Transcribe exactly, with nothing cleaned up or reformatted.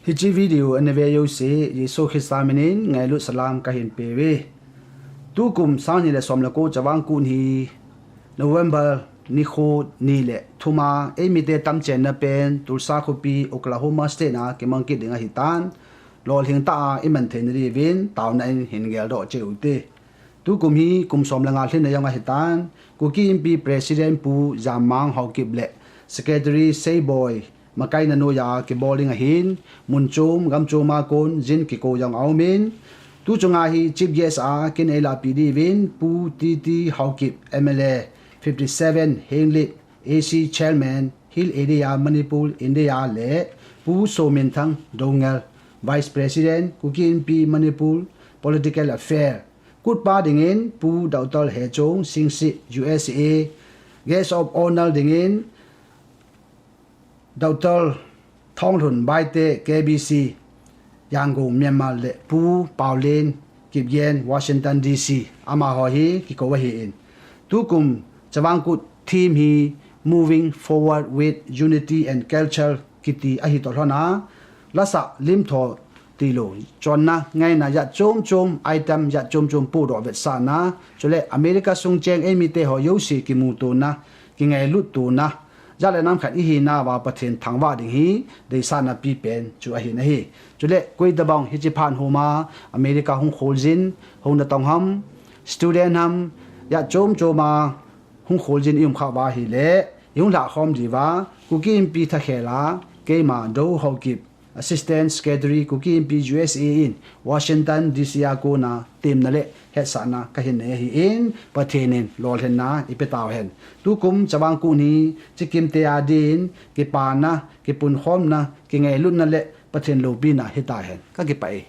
Hiche video ana ve jouse, Jesu Christa minin ngailut salam kahin peuve. Tukum sang ni le som le ko Chavang Kut hi November nikho ni le thum a, eimite tamchenna pen Tulsa khopi Oklahoma State a kimang kit ding ahitan, lolhing tah a iman theina diuvin taona in hin geldoh cheh ute. Tukum hi kum som le nga lhinna jong ahitan, Kuki Inpi President Pu Jammang Haokip le Secretary Seiboi makaina noiya kibol ding ahin, mun chom, gam chom a kon jin kikou jong aumin, tu chunga hi Chief Guest a kin eilahpeh diuvin Pu T T Haokip, M L A fifty seven Henglep, A C Chairman, Hill Area, Manipur, India le Pu Sominthang Doungel, Vice President, Kuki Inpi Manipur Political Affair, kutpa dingin Pu Doctor Hechong Singsit, U S A, Guest of Honour dingin Doctor Thonglun Baite, K B C, Yangon, Myanmar le Pu Paolen Kipgen, Washington D C, amaho hi kikou ahin. Tukum Chavang Kut theme hi Moving Forward with Unity and Culture kiti ahi toh lhon a, lasah limtho tilou, chonna, ngaina jat chom chom, item jat chom chom pohdoh vetsahna, chule America sung cheng eimite ho jouse kimutona, kingailuttona, jat le nam khat ihinauva Pathen thangvah ding hi deisahna pipen chu ahin ahi. Chule koitobang hiche phat homa America hung kholjin, hung natong ham, student ham, jat chom chom a hung kholjin i um khah uva ahile, i hung lhahkhom diuva, Kuki Inpi thakhel a, keima Dou Haokip, Assistant Secretary, Kuki Inpi U S A in Washington D C a kona temna le hetsahna kahin nei ahin, Pathen in lolhinna ipe tauhen. Tukum Chavang Kut hi Chikimte a din kipana, kipunkhomna, kingailutna le Pathen loupina hitahen. Kakipah e.